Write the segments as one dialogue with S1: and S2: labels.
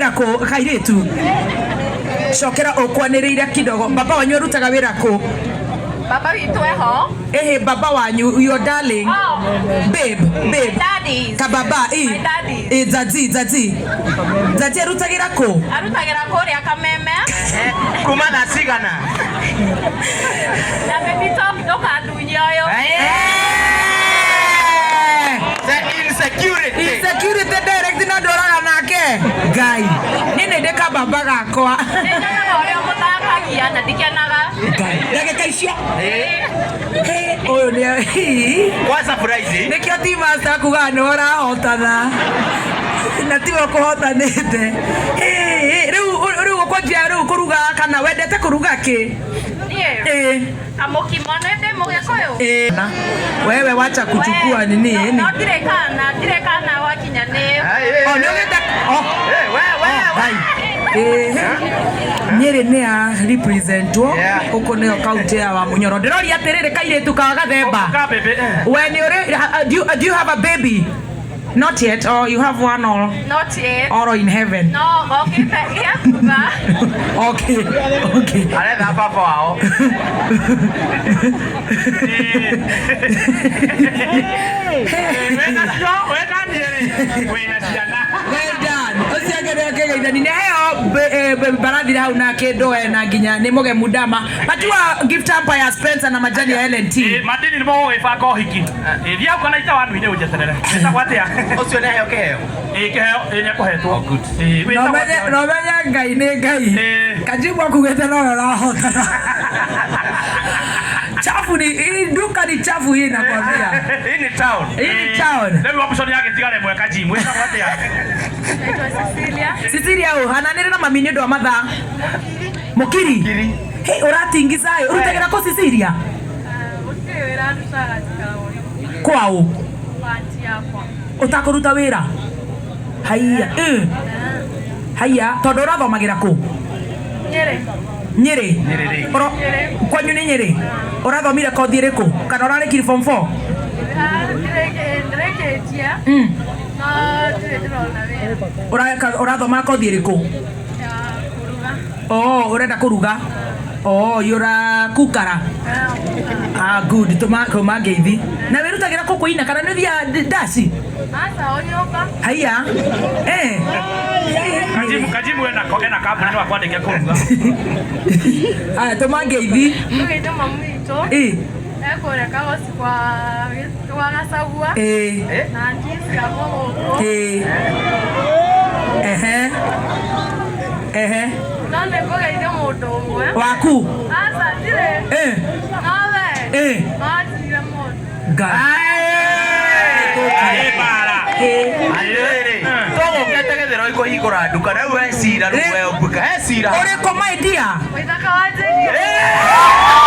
S1: Wĩra kũ kairĩtu? Cokera ũkwanĩrĩire kidogo. Baba wanyu arutaga wĩra kũ?
S2: Baba witũ eho.
S1: Ehe, baba wanyu, your darling.
S2: Oh.
S1: Babe, babe.
S2: Daddies.
S1: Kababa, i.
S2: My daddies.
S1: I, daddy, daddy. Daddy arutagĩra kũ?
S2: Arutagĩra kũrĩa Kameme.
S3: Kuma thaa cigana?
S2: Na baby talk ndũkandunye ũyũ.
S1: Eh!
S3: The insecurity.
S1: Insecurity direct na ndũraga nake. Ngai. Niĩ nĩ ndĩ kababa gakwa.
S2: Nĩnyonaga ũrĩa ũmũthakagia na ndikenaga.
S1: Ngai. Ndagĩka icio. Hey, ũyũ nĩ hi.
S3: Kwa surprise.
S1: Nĩkĩo team master akugaga nĩwe ũrahotana na tiwe ũkũhotanĩte. Hey, rĩu rĩu ũkwanjia rĩu kũruga kana wendete kũruga kĩ?
S2: Niĩ
S1: Ĩ,
S2: kamũkimo nĩ ndĩ mũgĩkũyũ.
S1: ĩ. Na, wewe wacha kuchukua nini
S2: No
S1: ni.
S2: ndirĩ kana, ndirĩ kana wakinya nĩ
S1: Oh, nĩ ũgĩte oh.
S3: Eh, we we.
S1: Ngai. Ĩ, Nyĩrĩ nĩ ya representwo
S3: Yeah.
S1: gũkũ nĩyo kaunti ya Wamunyoro. Ndĩroria atĩrĩrĩ kairĩtu ka gathemba.
S4: Ka bebe.
S1: We nĩ ũrĩ do you have a baby? Not yet, or you have one or
S2: not yet.
S1: or in heaven.
S2: No, gokĩte gĩa thutha.
S1: Okay, okay.
S3: Aretha baba wao.
S4: Wĩna cio, wĩna niĩ rĩ, wĩna ciana.
S1: Well done. Ũcio ũngĩ nĩ akĩgeithani nĩ heo mbarathira hau na kĩndũ we na nginya nĩ mũgemu ndama. Matua gift hamper ya Spencer na majani ya L&T.
S4: Madini nĩmo gũgĩbanga ũhiki. Thiĩ hau kana ita wanu-inĩ ũnjeterere. Wĩtagwo atĩa?
S3: Ũcio nĩ aheo kĩheo.
S4: Ĩ, kĩheo, ĩ, nĩekũhetwo. Ĩ, wĩtagwo atĩa?
S1: No menye Ngai nĩ Ngai.
S4: Ĩ.
S1: Kajibu akugĩte nowe ũrahotana. Chafu ni hii duka ni chafu hii nakwambia.
S3: Hii ni town.
S1: Hii ni town.
S4: Rĩu option yagĩtigara ĩmwe Kajimu. Wĩtagwo atĩa?
S2: Naitwa Cecilia.
S1: Cecilia ũ hananĩre na mami nĩ ũndũ wa mathaa. Mũkiri.
S3: Kiri.
S1: Hey, ũratingica ĩ ũrutagĩra kũ Cecilia?
S2: Gũtirĩ wĩra ndutaga njikaraga
S1: Kwaũ?
S2: kwa aunty yakwa.
S1: Ũtakũruta wĩra? Haiya. Eh. Haiya, tondũ ũrathomagĩra kũ?
S2: Nyĩrĩ.
S1: Nyĩrĩ.
S3: Nyĩrĩ rĩ.
S1: Kwanyu nĩ Nyĩrĩ? Ũrathomire kothi ĩrĩkũ? Kana ũrarĩkirie form 4?
S2: Ndĩrĩkĩtie. No ndirĩ ndĩrona wĩra.
S1: Ũrathoma kothi ĩrĩkũ?
S2: Ya kũruga.
S1: Oh, ũrenda kũruga? Oh, yũra kukara. Ah, good. Tũma tũma ngeithi. Na wĩrutagĩra kũ kũina kana nĩ ũthiaga ndaci?
S2: Aca o nyũmba.
S1: Haiya. Eh.
S4: Kajimu, Kajimu ena kambuni no akwandĩke kũruga.
S1: Aya, tũma ngeithi.
S2: Tũgĩte mamu witũ.
S1: Ĩ.
S2: Ekũrĩa Kagoci kwa Gacagua.
S1: Ĩ.
S2: Na aunty ciakwa gũkũ.
S1: Ĩ. Ehe. Ehe.
S2: No nĩ ngũgeithia mũndũ ũmwe.
S1: Waku.
S2: Aca ndirĩ.
S1: Eh.
S2: No we.
S1: Eh.
S2: No anjigire mũndũ.
S1: Ngai.
S4: Ĩ, bara.
S1: Ĩ.
S3: Atĩrĩrĩ, tũgũkĩte gĩthĩro kũhingũra nduka rĩu he cira rĩu we ũmbuka he cira.
S1: Ũrĩkũ my dear?
S2: Waithaka wa Njĩria.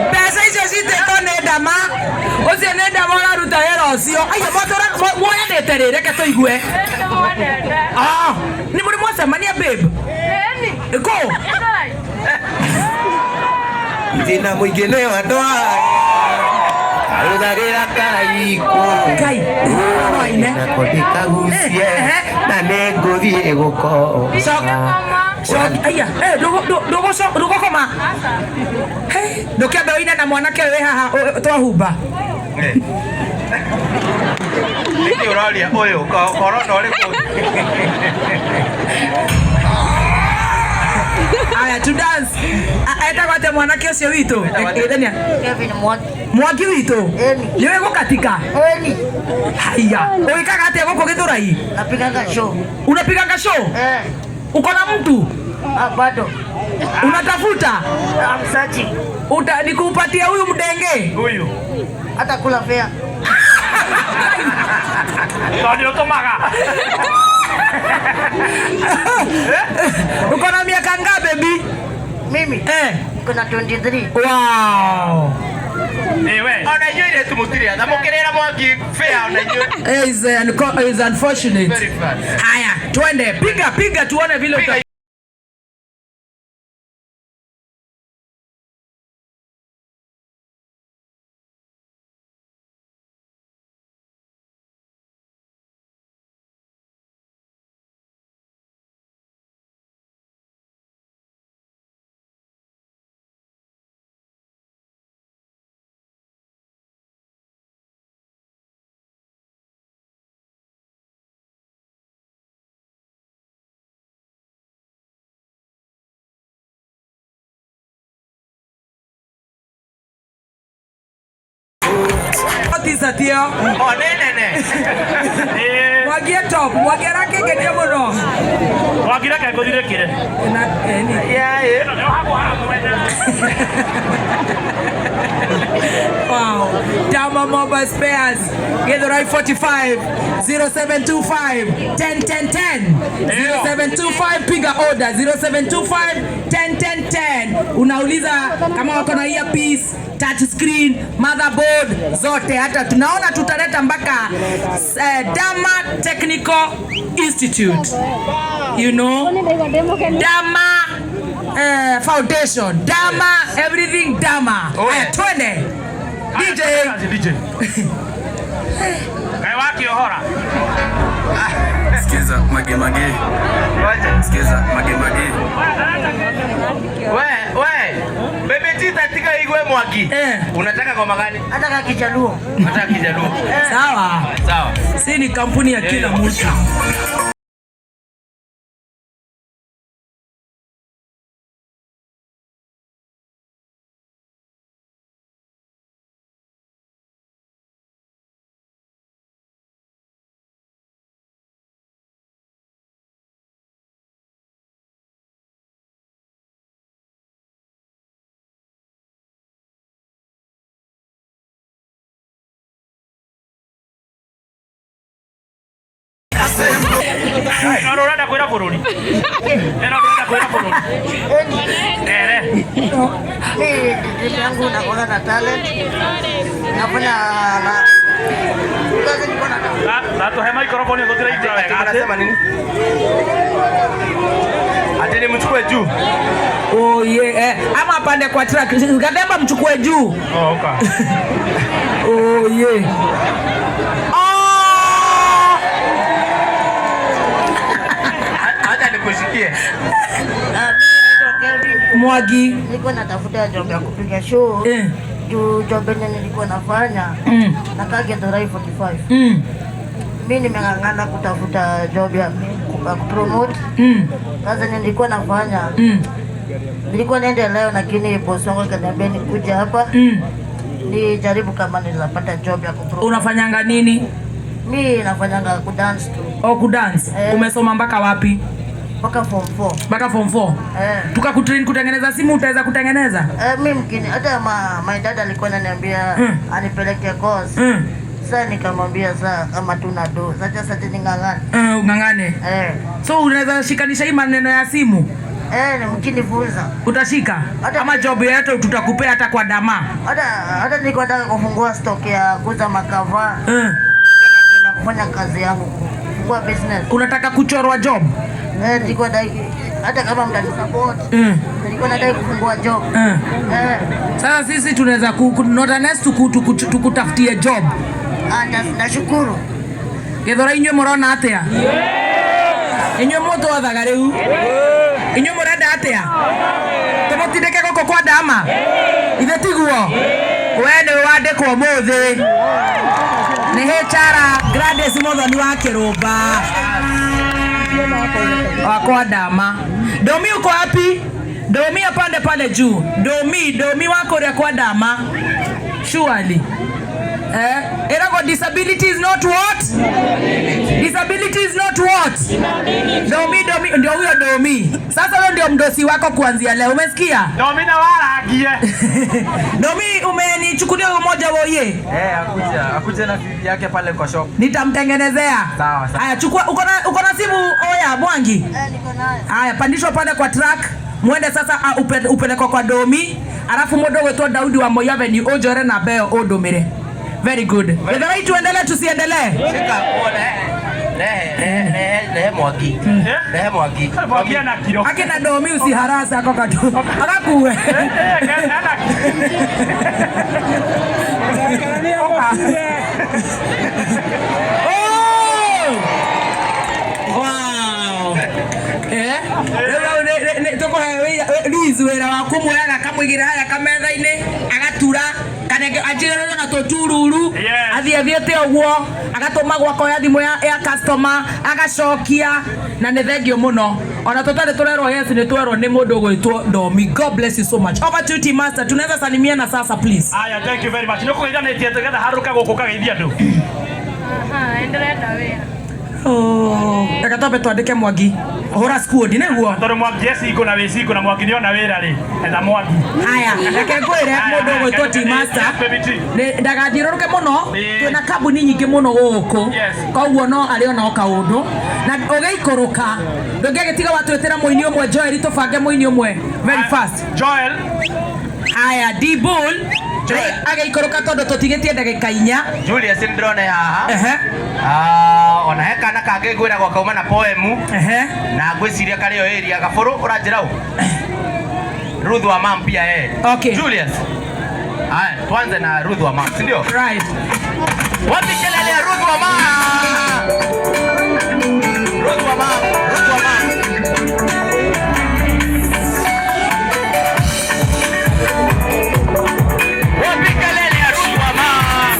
S1: Mbeca icio citĩtwo nĩ ndama. Ũcio nĩ ndama ũraruta wĩra ũcio. Aiya mwatũra muoyanĩte rĩ reke tũigue.
S2: Nĩndĩmwendete.
S1: Ah, nĩ mũrĩ mwacemania babe?
S2: Ĩni.
S1: Kũ?
S2: Gĩthũrai.
S3: Thĩna mũingĩ nĩ andũ arugagĩra karaikũ.
S1: Ngai. No aine.
S3: Nako ndĩkagucie na nĩngũthiĩ gũkoma.
S1: Coka. Coka. Aiya, eh ndũgũkoma.
S2: Aca.
S1: Hey, ndũkĩambe ũine na mwanake ũyũ wĩ haha twahumba.
S3: Nĩkĩ ũroria ũyũ korona ũrĩkũ?
S1: Aya, to dance. Etagwo atĩa mwanake ũcio witũ? Ĩthania.
S5: Kevin Mwangi.
S1: Mwangi witũ.
S5: Ĩni.
S1: Nĩ ũĩ gũkatika?
S5: Ĩni.
S1: Haiya, ũgĩkaga atĩa gũkũ Gĩthũrai?
S5: Napiganga show.
S1: Unapiganga show?
S5: Eh.
S1: Uko na mtu?
S5: Ah, bado.
S1: Unatafuta?
S5: I'm searching.
S1: Uta, nikupatie huyu mdenge?
S4: Huyu.
S5: Hata kula fare.
S4: Tondũ nĩ ũtũmaga.
S1: Uko na miaka ngapi baby?
S5: Mimi
S1: Eh.
S5: niko na 23.
S1: Wow.
S4: Ĩ, we.
S3: Ona inyuĩ airĩtu mũtirĩ atha mũkĩrĩra Mwangi fare ona inyuĩ.
S1: Is unfortunate.
S3: Very bad.
S1: Haya, twende. Piga piga tuone vile
S3: Piga.
S1: t-shirt ĩyo.
S3: O nĩ nene.
S4: Ĩĩ.
S1: Mwangi e top, Mwangi arakĩngenia mũno.
S4: Mwangi reke ngũthirĩkĩre.
S1: Na eni.
S3: Yeah, yeah.
S4: Ĩno nĩyo hakwa haha mwena.
S1: Wow. Dama Mobile Spares. Githurai 45 0725 10 10 10. 0725 piga order 0725 10 10 10. Unauliza kama wako na earpiece, touch screen, motherboard zote, hata tunaona tutaleta mpaka Dama Technical Institute. You know? Dama Foundation, Dama everything Dama.
S3: Oh,
S1: Haya,
S3: yeah.
S1: twende. DJ.
S4: DJ. Ngai wakĩohora.
S6: Sikiza mage mage,
S3: Ngoja.
S6: sikiza mage mage.
S3: We, we. Baby Tita tika igwe Mwangi.
S1: Eh.
S3: Unataka ngoma gani?
S5: Hata kama Kijaluo.
S3: Unataka Kijaluo.
S1: Sawa.
S3: Sawa.
S1: Si ni kampuni ya kila mtu.
S4: No ũrenda kwĩra bũrũri. Ĩno ndĩrenda kwĩra bũrũri.
S5: Eni.
S4: Ere.
S5: Mi dream yangu nakuwa na talent. Nafanya na kazi niko na
S4: Na tũhe microphone ĩyo tũtiraigua wega.
S3: Ati unasema nini? Ati nimchukue juu.
S1: Oh yeah. Ama pande kwa truck. Gathemba mchukue juu.
S4: Oh, okay.
S1: Oh yeah. Oh!
S3: Hata nikushikie.
S5: Ah, mimi naitwa Kelvin.
S1: Mwangi.
S5: Nilikuwa natafuta job ya kupiga show.
S1: Eh.
S5: Juu job yenye nilikuwa nafanya nakaa Githurai 45. Mi nimeng'ang'ana kutafuta job ya kupromote. Kazi yenye nilikuwa nafanya nilikuwa niende leo, lakini boss wangu akaniambia nikuje hapa nijaribu kama nilapata job ya kupromote.
S1: Unafanyanga nini?
S5: Mi nafanyanga kudance tu.
S1: Oh, kudance.
S5: Eh.
S1: Umesoma mpaka wapi?
S5: Mpaka form 4.
S1: Mpaka form 4.
S5: Eh.
S1: Tukakutrain kutengeneza simu, utaweza kutengeneza?
S5: Mi mkini hata my dad alikuwa ananiambia anipeleke course. Sasa nikamwambia saa kama tuna do sasa ning'ang'ane.
S1: Ung'ang'ane. So unaweza shikanisha hii maneno ya simu?
S5: Ni mkinifunza.
S1: Utashika? Ama job yoyote tutakupea hata kwa Dama.
S5: Hata nilikuwa nataka kufungua stock ya kuuza makava. Na kufanya kazi yangu, kufungua business.
S1: Unataka kuchorwa job?
S5: Nilikuwa nataka hata kama mtanisupport. Nilikuwa nataka kufungua job.
S1: Sasa sisi tunaweza not unless tukutafutie job.
S5: Nashukuru.
S1: Githurai inyuĩ mũrona atĩa? Inyuĩ mũtwathaga rĩu? Inyuĩ mũrenda atĩa? Tũmũtindĩke gũkũ kwa Dama? Ithe tiguo? We nĩ wandĩkwo ũmũthĩ. Nĩ HR Gladys Muthoni wa Kĩrũmba. Wa kwa Dama. Domi uko wapi? Domi apande pale juu. Domi, Domi wako kũrĩa kwa Dama. Surely. Erago disability is not what? Disability is not what? Domi, Domi, ndio huyo Domi. Sasa huyo ndio mdosi wako kuanzia leo, umesikia?
S4: Domi na warangie.
S1: Domi, umenichukulia huyo mmoja woye.
S6: Akuja na bibi yake pale kwa shop.
S1: Nitamtengenezea.
S6: Sawa, sawa.
S1: Haya, chukua, uko na simu oya Mwangi?
S5: Niko nayo.
S1: Haya, pandishwa pale kwa truck. Mwende sasa upelekwa kwa Domi. Alafu mundu gwitwo Daudi wa Moi Avenue unjore na mbeo undumire. Very good. Githurai tuendelee tusiendelee?
S3: Shika uone. Rehe Mwangi. Rehe Mwangi.
S4: Mwangi ana kilo.
S1: Akina Domi usiharasa ako katu. Akakuwe.
S4: Ana
S1: Oh! Wow. Rĩu tũkũhe Liz wĩra wa kũmuoyaga akamũigĩra harĩa kametha-inĩ agatura kanenge anjigĩrĩre na tũtururu.
S4: Yes.
S1: Athiĩ athiĩte ũguo agatũma gwakoya thimũ ya customer agacokia na nĩ thengio mũno. Ona tũtarĩ tũrerwo yes nĩ twerwo nĩ mũndũ ũgwĩtwo Domi. God bless you so much. Over to you, Master. Tunaweza salimiana sasa please.
S4: Aya, thank you very much. Nĩ kũgeithanĩtie tũgetha harũka gũkũ kageithia andũ.
S2: Aha, ndĩrenda wĩra.
S1: Oh, reke twambe twandĩke Mwangi. Hũra squad nĩguo.
S4: Tondũ Mwangi e single na wĩ single na Mwangi nĩona wĩra rĩ, etha Mwangi.
S1: Haya, reke ngwĩre mũndũ ũgwĩtwo T Master.
S4: Baby T.
S1: Ndagathiũrũrũke mũno.
S4: Ĩĩ.
S1: Twĩna kambuni nyingĩ mũno gũkũ.
S4: Yes.
S1: Koguo no arĩ ona o kaũndũ. Na ũgĩikũrũka ndũngĩagĩtiga watwĩtĩra mũini ũmwe Joel, tũbange mũini ũmwe very fast.
S4: Joel.
S1: Haya, D Bull agĩikũrũka tondũ tũtigĩtie ndagĩka inya.
S3: Julius nĩ ndĩrona haha.
S1: Ehe.
S3: Ah, ona he kana kangĩ ngwĩragwo kauma na poemu.
S1: Ehe.
S3: Na ngwĩciria karĩ o area Gabũrũ ũranjĩra ũ? Ruth wa mam pia eh.
S1: Okay.
S3: Julius. Haya, tuanze na Ruth wa mam, si ndio?
S1: Right.
S3: Wapi kelele ya Ruth wa mam? Ruth wa mam, Ruth wa mam. Wapi kelele ya Ruth wa mam?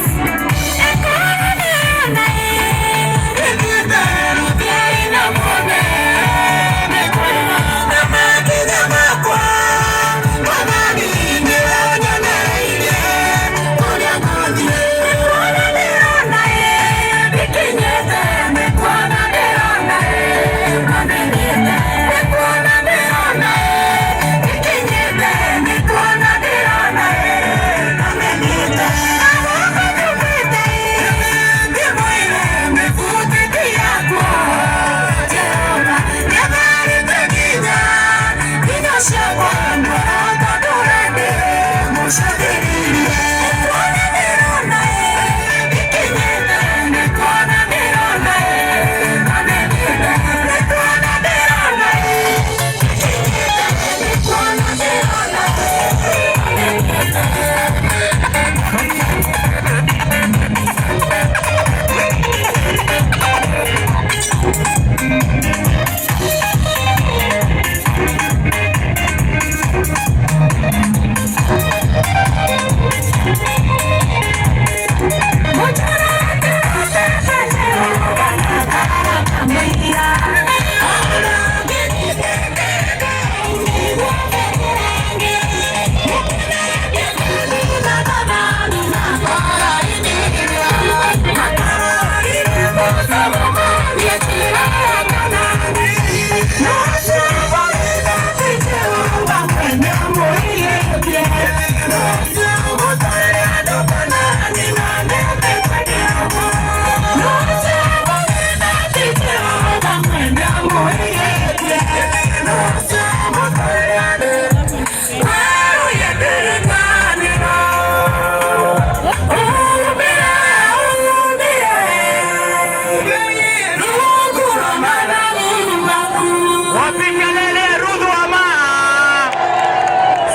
S3: Wapi kelele ya Ruth wa mam?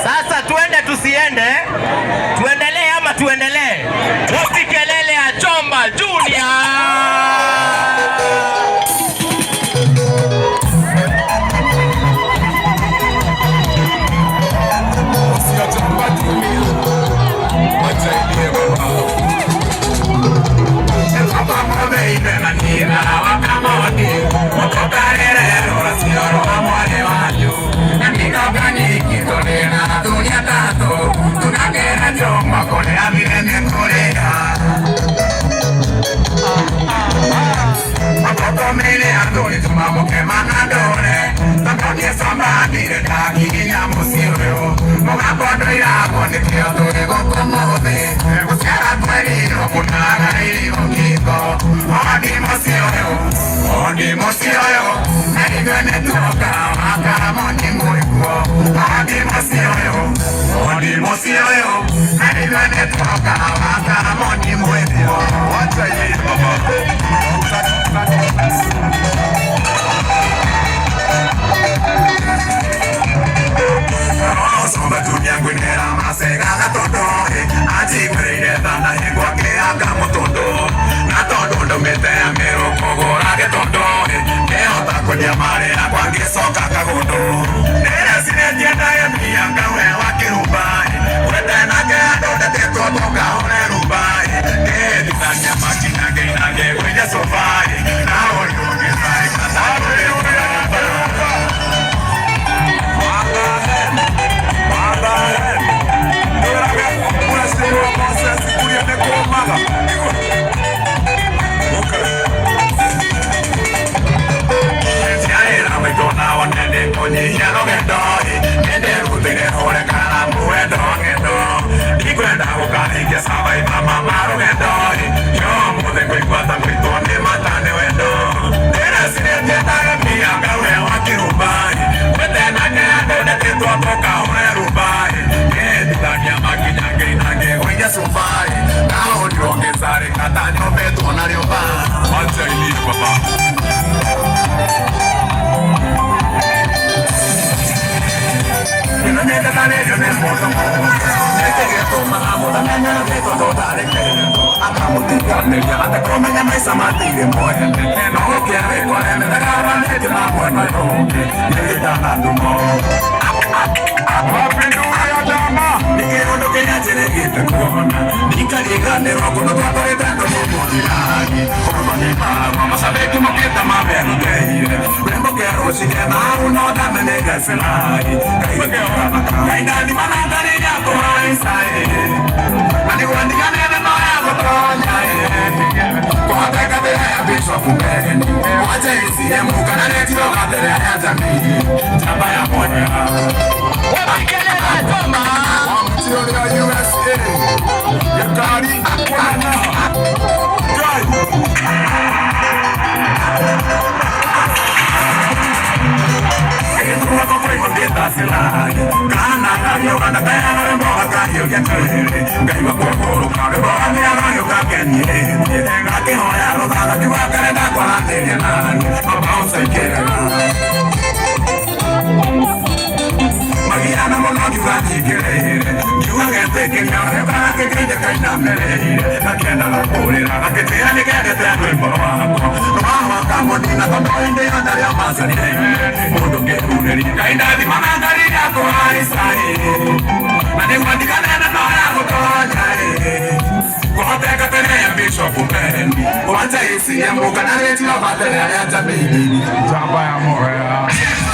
S3: Sasa tuende tusiende? Tuendelee ama tuendelee? Wapi kelele ya Chomba Junior?
S7: Kwaranĩria matekũmenya maica matirĩ mwene no gũkĩarĩkwo remethaga na mwena ũyũ ũngĩ nĩgĩta na ndumo Mapinduzi ya chama nĩ kĩũndũ kĩrĩa njĩrĩgĩte kuona ndikariganĩrwo kũndũ twatwarĩte andũ mũmũthirani kũrũma mashabiki mokĩte mamerutĩire rwĩmbo kĩarũcike na hau no ndamenete Sinai Ngai ndathima na ndarĩria kũhaica na nĩguo ndiganĩre no ya gũtonya kũhoteka mbere ya Bishop Mbeni wache CCM kana retiro mbere ya jamii njamba ya Mwea.
S3: Wapi kelele ya choma?
S7: Wamtio ya USA Yakari Kwana Drive. Magiana mũno ngiuga nyingĩrĩire ngiuga getĩkĩria gakĩkĩire kainamĩrĩire gakĩendaga kũrĩra gakĩnjĩra nĩkendete rwĩmbo rwakwa rwahaka mũnina tondũ hĩndĩ ĩyo ndarĩ amacarire mũndũ kĩrurĩria Ngai ndathima na ndarĩria kũhaica na nĩguo ndiganene no ya gũtonya kũhoteka tene ya Bishop Mbeni wacha CCM kana retiro mbere ya jamii
S8: Njamba ya Mwea.